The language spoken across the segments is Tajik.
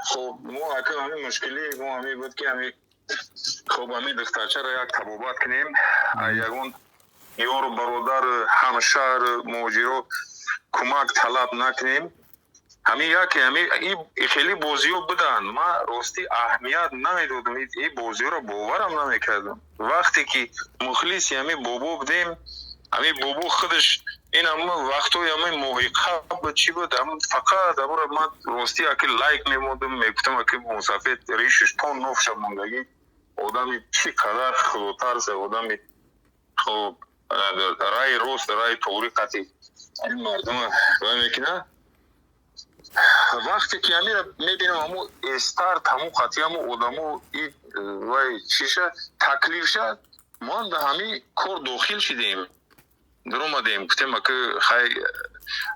Хоб, мо ака, ҳамин мушкили мо ҳамин буд, ки ҳамин, хоб, ҳамин духтарчаро як табобат кунем, ягон ёру бародар, ҳамшаҳр, муҳоҷиро кӯмак талаб накунем. Ҳамин яке ҳамин хеле бозиҳо буданд, ман ростӣ аҳамият намедодам, ин бозиҳоро боварам намекардам. Вақте ки мухлиси ҳамин бобо будем, ҳамин бобо худаш ин ҳама вақтҳои ҳамин моҳи қабл чӣ буд, фақат амро ман ростӣ аки лайк мемондам, мегуфтам, аки мусафед ришиш то нофша мондагӣ, одами чӣ қадар худотарсе, одами хоб, раи рост, раи тоғри қатӣ ин мардума вай мекунад. Вақте ки ҳамира мебинам, ҳаму эстарт, ҳаму қатъи ҳаму одамо вай чиша таклифша, мо ҳам ба ҳамин кор дохил шидем, дуромадем, гуфтем, аки хай,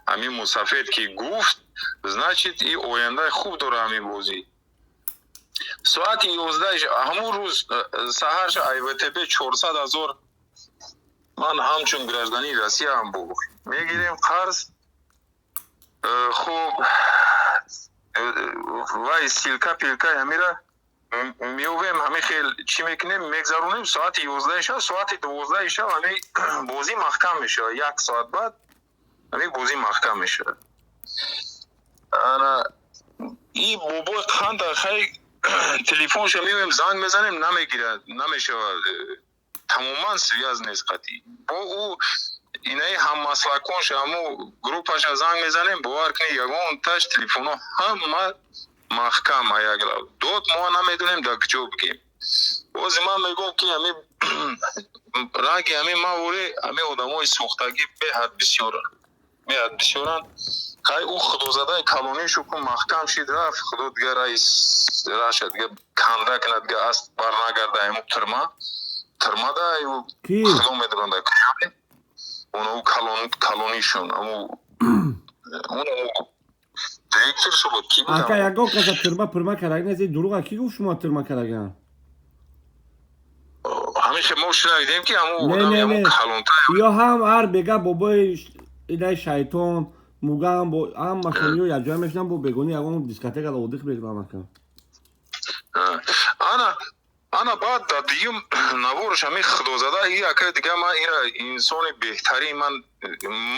ҳамин мусафед ки гуфт, значит, и ояндаи хуб дора ҳамин бозӣ. Соати 11 ҳамун рӯз саҳарша ай ВТБ 400 000 ман ҳамчун гражданини Россия ҳам бу мегирем қарз. Хуб, вай ссылка пилка ҳамира меёвем, ҳамин хел чӣ мекунем, мегзаронем. Соати 11 шаб, соати 12 шаб ҳамин бозӣ маҳкам мешавад. Як соат баъд ҳамин бозӣ маҳкам мешавад. Ана и бобои қанда, хай, телефонша меоем, занг мезанем, намегирад, намешавад, тамоман связь нест қатъӣ бо ӯ. Инаи ҳаммаслаконша, ҳаму группаша занг мезанем, бовар кунед, ягонташ телефонҳо ҳама маҳкам. Аяглав дод, мо намедонем, дар куҷо бигем. Бози ман мегӯям, ки ҳамин ранги ҳамин маворе, ҳамин одамои сӯхтагӣ беҳад бисёранд, беҳад бисёранд. Хай, ӯ худозадаи калонишу ку маҳкам шид, рафт, худо дигар раис раша дига канда кунад, дига аст барнагарда ҳаму тирма тирмада. Худо медонад, дар куҷо оно калонишон, аму директор шуд, ки буд. Ака, ягон каса тирма пирма караг нест, дурӯға. Ки гуфт шумо тирма караган? Ҳамин мо шунавидем, ки ҳаму одами ҳаму калонтар. Ё ҳам ҳар бега бобои идаи шайтон мугам бо ҳамашон ё якҷоя мешинам, бо бегони ягон дискотекада одиқ мекунам, ака. Ана баъд дар дуюм наворш ҳамин худозада и ака дига ман ира инсони беҳтарин,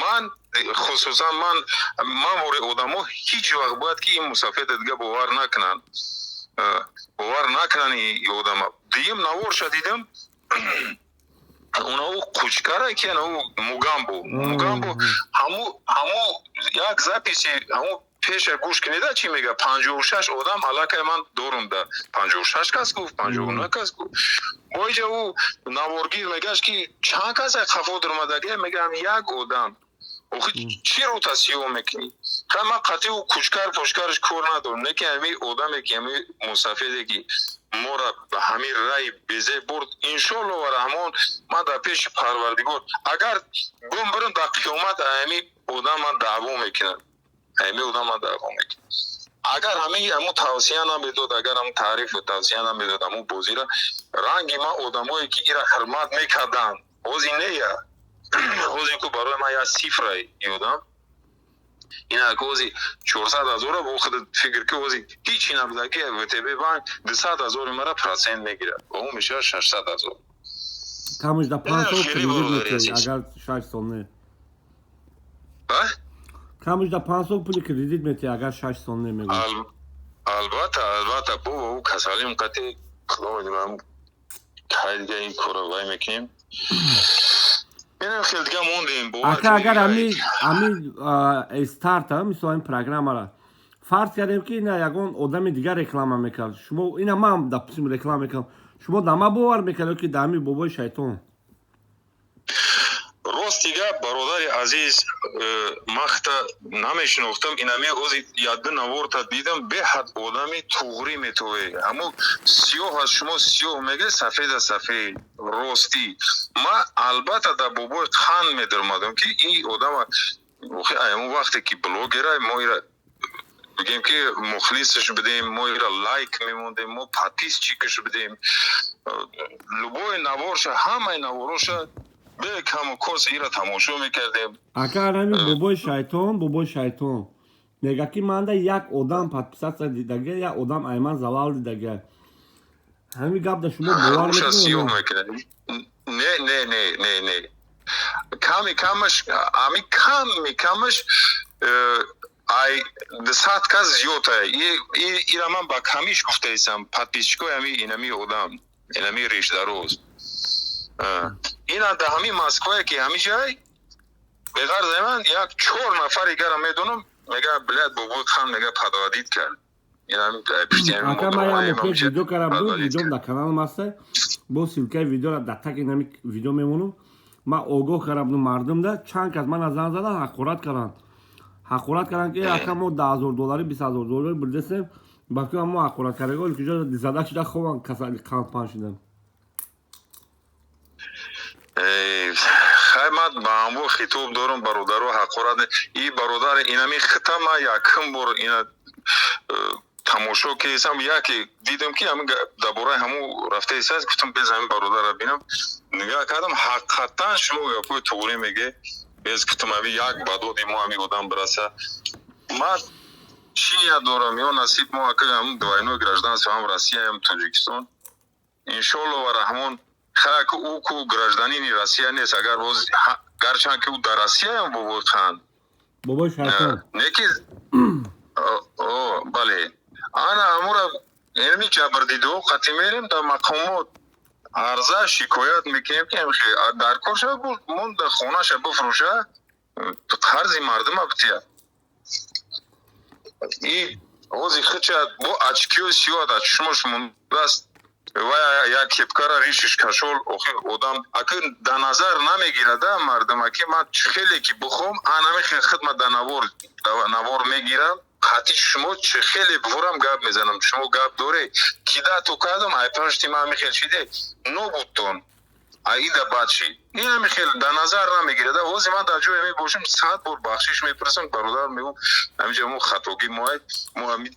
ман хусусан ман вори одамо ҳеҷ вақт бояд ки ин мусафеда дига бовар накунанд, бовар накунанд и одама. Дуюм наворша дидам, унау кучкара ки анау мугамбо, мугамбо ҳаму як записи ҳаму пеша гӯш кунеда, чӣ мега: 56 одам аллакай ман дорум, да 56 кас гуфт, 59 кас гуфт. Боиҷа ӯ наворгир мегашт, ки чанд кас қафо даромадагия, мегам, як одам. Охи чӣ рота сиё мекунӣ? Хай, ман қатъи ӯ кучкар пушкараш кор надорам, не ки ҳамин одаме, ки ҳамин мусафеде, ки мора ба ҳамин раи безе бурд, иншоалло ва раҳмон, ман дар пеши Парвардигор агар гум бирам, дар қиёмат ҳамин одам ман даъво мекунам, ҳамин одам ман даъво мекунам. Агар ҳамин ҳамун тавсия намедод, агар ҳамун таърифу тавсия намедод ҳамун бозира, ранги ман одамое, ки ира ҳурмат мекарданд, ҳози нея, ҳози ку барои ман як сифра ёдам. Инак ҳози 400 000-а бо худ фикр ки ҳози ҳичи набуда, ки ВТБ банк 200 000-и мара процент мегирад ва ӯ мешавад 600 000. Камаш да 5 сол кредит метиҳед, агар 6 сол не. Камаш да 5 сол пули кредит метиҳед, агар 6 сол не, мегӯям. Албатта, албатта, бо ӯ касалим қати, худо медонам, кай дига ин корро вай мекунем. Хел дига мондем. Ака, агар ами старта, мисол, ами программара фарз кардем, ки ина ягон одами дигар реклама мекард, шумо ина ман, допустим, реклама мекардам, шумо да ма бовар мекард, ки да ами бобои шайтон? Рости гап, бародари азиз, махта намешинохтам. Инами ози яду наворта дидам, беҳад одами туғрӣ метове. Ҳамо сиёҳ аз шумо сиёҳ мега, сафед аз сафед. Ростӣ, ма албатта дар бобои қанд медаромадам, ки ин одама ҳамон вақте ки блогера, мо ира бигем, ки мухлисаш будем, мо ира лайк мемондем, мо подписчикаш будем, любой наворша, ҳамаи навороша бекаму кос ира тамошо мекардем. Ака, ҳамин бобои шайтон, бобои шайтон. Мега, ки манда як одам подписаться дидага, як одам айман залал дидага. Ҳамин гап да шумо бовар мекунед? Не, не, не, не, не, ками камаш, ами ками камаш ай 200 кас зиёда. Ира ман ба камиш гуфтаисам. Подписчикои ами инами одам, инами ришдароз, ина да ҳами Москвае, ки ҳами ҷай беғарз ман як чор нафар дигара медонам. Мега: «Блядь, бобои хан, мега, подводить кард». Ака, ман як моҳ видео кардам, видеом дар каналам ҳаста, бо ссылкаи видеора дар таги нами видео мемонам. Ман огоҳ кардам мардумда. Чанд кас мана занг задан, ҳақорат карданд, ҳақорат карданд, ки ака, мо 10 000 доллари, 20 000 доллари бурдесем. Ба фикрам, мо ҳақорат кардаго куҷо зада шуда хобам, касали қанд шудам. Хай, ман ба ҳамво хитоб дорам, бародаро, ҳақорат и бародар инами хита ма якум бор ина тамошо кесам, яке дидам, ки ҳамин дар бораи ҳамун рафтаисаст. Гуфтам, без ҳамин бародарра бинам. Нигаҳ кардам, ҳақиқатан шумо гапҳои туғрӣ меге. Без гуфтам, ҳами як бадоди мо ҳамин одам бираса. Ман чӣ ният дорам, ё насиб мо, ака, ҳамун двойной гражданство, ҳам Россия, ҳам Тоҷикистон, иншоалло ва раҳмон. Хай, ку ӯ ку гражданини Россия нест, агар боз гарчанд ки ӯ дар Россияам, бобои хан. Бобои шайтон. Неки бале, ана ҳамура ами ҷабрдидо қатӣ мерем, дар мақомот арза шикоят мекунем, ки дар кор шава, мон хонаша бифурӯша, қарзи мардума бития. И ҳози хича бо очкиҳои сиёҳ дар чишмош мондааст ва як кепкара ришиш кашол. Охи, одам аки да назар намегирада мардума, ки ман хеле ки бихом, анами хидма да навор мегирам. Қатъи шумо чӣ хеле бихӯрам, гап мезанам. Шумо гап доре кида ту кардам, ай пашти ма ҳами хел шиде нобудтон, аида бад шид. Ин ҳами хел да назар намегирада. Ҳози ман дар ҷое мебошам, 100 бор бахшиш мепурсам, бародар, мегӯм, ҳамиҷа мо хатогӣ моай, мо ҳами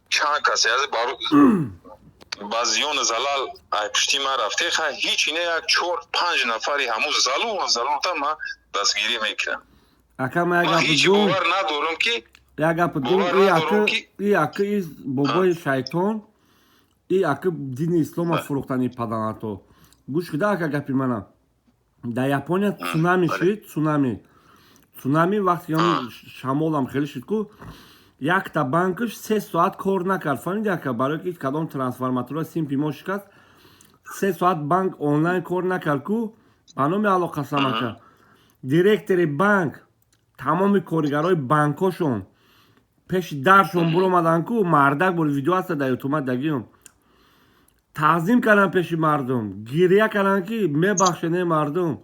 чанд касе аз ба зиёну залал ай пушти ман рафте. Хай, ҳеч ине як чор панҷ нафари ҳамун залур залурта ман дастгирӣ мекунам. Ака, ма як Ман гапи ҳеҷ гум бовар надорам, ки як гапи гум. Бовар И надорам, ака ки и ака, и бобои шайтон, и ака дини ислома фурӯхтани паданато. Гӯш кида, ака, гапи мана. Дар Япония цунами шид, цунами, цунами. Вақте ки шамолам хеле шид ку, якта банкаш 3 соат кор накард, фаҳмиди, ака? Барои ки кадом трансформатора сим пимо шикаст, 3 соат банк онлайн кор накард ку. Ба номи Алло қасам, ака, директори банк, тамоми коригарои банкошон пеши даршон буромадан ку. Мардак бо видео ҳаста дар ютуба дагиём. Таъзим карданд пеши мардум, гиря карданд, ки мебахшед, не мардум,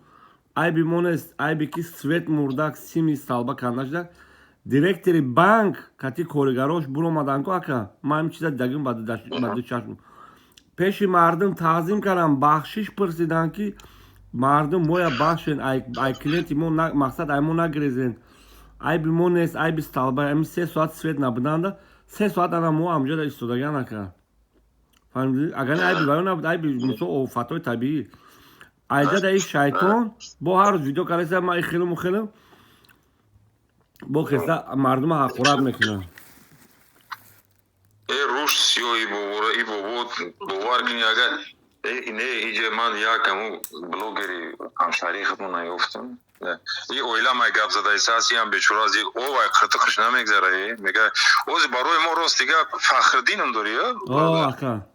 айби мо нест, айби ки свет мурдак, сими столба канда шудак. Директори банк кати коригарош буромадан ку, ака, ман ҳамин чиза дагим ба ду чашм. Пеши мардум таъзим карданд, бахшиш пурсиданд, ки мардум, моя бахшен, ай клиенти мо, мақсад, ай мо нагирезен, айби мо нест, айби столба. Ами 3 соат свет набуданда, 3 соат ана мо ҳамҷода истодаган, ака, фаҳмидӣ? Агар не, айби ваё набуд, айби мисол офатҳои табиӣ. Айҷада и шайтон бо ҳар рӯз видео кардаиста, ма и хелуму хелум бо хеста мардума ҳақорат мекунад. Э, рушд сиёҳи бобора, и бобо, бовар кунӣ, агар не, иҷа ман як ҳамун блогери ҳамшаҳрии худмон наёфтам. И оила май гап задаиста аст, иам бечора аз овай қиртиқаш намегзара. Э, мега, ози барои мо, рости гап, Фахриддином дорӣ? О, ака.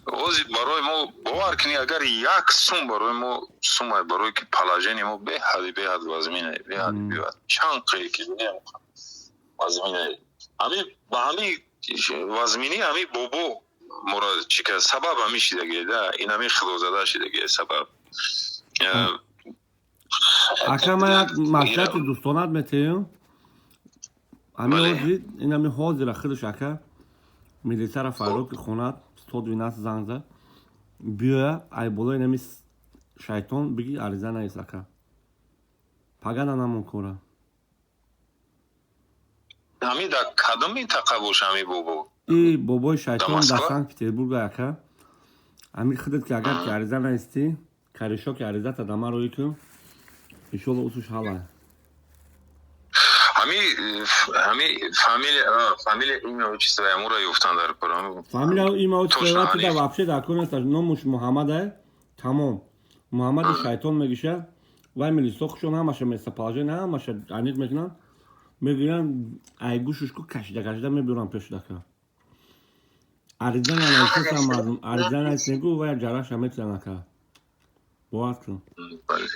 Ози барои мо, бовар кунӣ, агар як сум барои мо сумай, барое ки положение мо беҳади беҳад вазминай, беҳади беҳад чанд қие ки вазминай. Ҳами ба ҳами вазминӣ ҳами бобо мора чӣ кард, сабаб ҳами шидаге да, ин ҳами худозада шидаге сабаб. Ака, ман як маслиҳати дӯстонат метиҳам. Ҳами ҳозир, ин ҳами ҳозира худаш, ака, милисара фарёд ки хонад, 112 занг зад, биёя, ай болои нами шайтон биги, ариза навис, ака, пагана намон кора. Ҳами дар кадом минтақа боша ҳами бобо? И бобои шайтон дар Москва? Санкт Петербург, ака. Ҳами худат ки агар ки ариза навистӣ, каришо ки аризата дама рӯй кун, иншолло усуш ҳала. Ҳами фамилия, имя, отчество амура ёфтан дар кор. Фамилия, имя, отчество Точно, туда Ҳаниф. Вообще дар кор нест. Номуш Муҳаммад, тамом. Муҳаммади шайтон мегиша. Вай милисохшон ҳамаша местоположение, ҳамаша аниқ мекунанд, мегӯянд, ай гӯшушку кашида кашида мебуранд пешдака. Ариза нанависеса мардум, ариза нависегу, вай ҷараша метиҳанд, ака, бовар кун. Бале.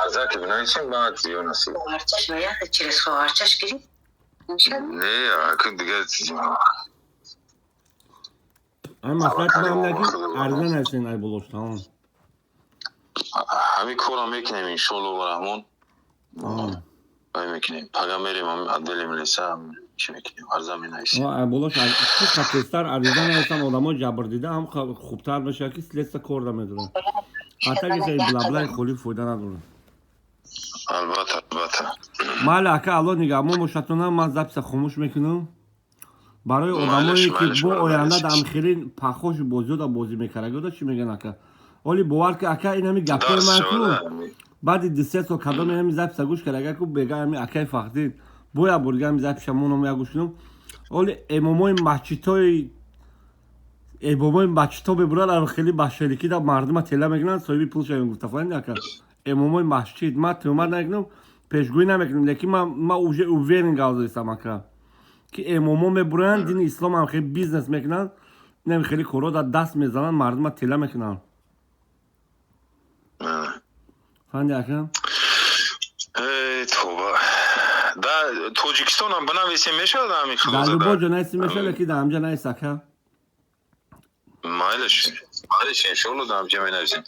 Арза ки бинависем, баъд зиён насиб. Хоҳарчаш бояд через хоҳарчаш гирифт. Мешад? Не, ака, дига. Ай, маслиҳати ман ҳамина, ки ариза нависен, ай болош, тамом. Ҳамин корро мекунем, иншоалло раҳмон. Ай, мекунем, пага мерем ҳами отдели милиса, чӣ мекунем, арза менависем. Ай болош чӣ тезтар ариза нависанд одамои ҷабрдида, ҳам хубтар мешавад, ки следствие кор намедорад. Ҳатто ки бла-блаи холӣ фоида надорад. Албатта, албатта. Майли, ака, Алло нигаҳбон бошатона. Ман записа хомӯш мекунам барои одамое, ки Майлаш, бо бародар оянда азиз. Дамхели пахошу бозиёда бозӣ мекарда. Чӣ мегӯян, ака? Оли бовар ки, ака, ин ҳами гапҳои Дарс ман ку шавада. Баъди 2-3 сол кадоми ҳами записа гӯш кард, агар ку бега ҳами акаи Фахдин боя бурга ҳами записа моном я гӯш кунам. Оли эмомои масҷидҳо мебуранд, хеле ба шерикӣ да мардума тела мекунанд, соҳиби пул шавем гуфта. Фаҳмиди, ака? Эмомои масҷид, ман туҳмат намекунам, пешгӯӣ намекунам, лекин ман уже уверен гап ака, ки эмомо мебуранд, дини ислом ҳам хеле бизнес мекунанд, инам хеле корҳо дар даст мезананд, мардума тела мекунанд. Фаҳмиди, ака? Тоба, да Тоҷикистонам бинависем, мешавад ҳами? Дар любой ҷо нависӣ мешавад, лекин дар ҳамҷа навис, ака. Майлаш, майлаш, иншоалло, дар ҳамҷа менависем.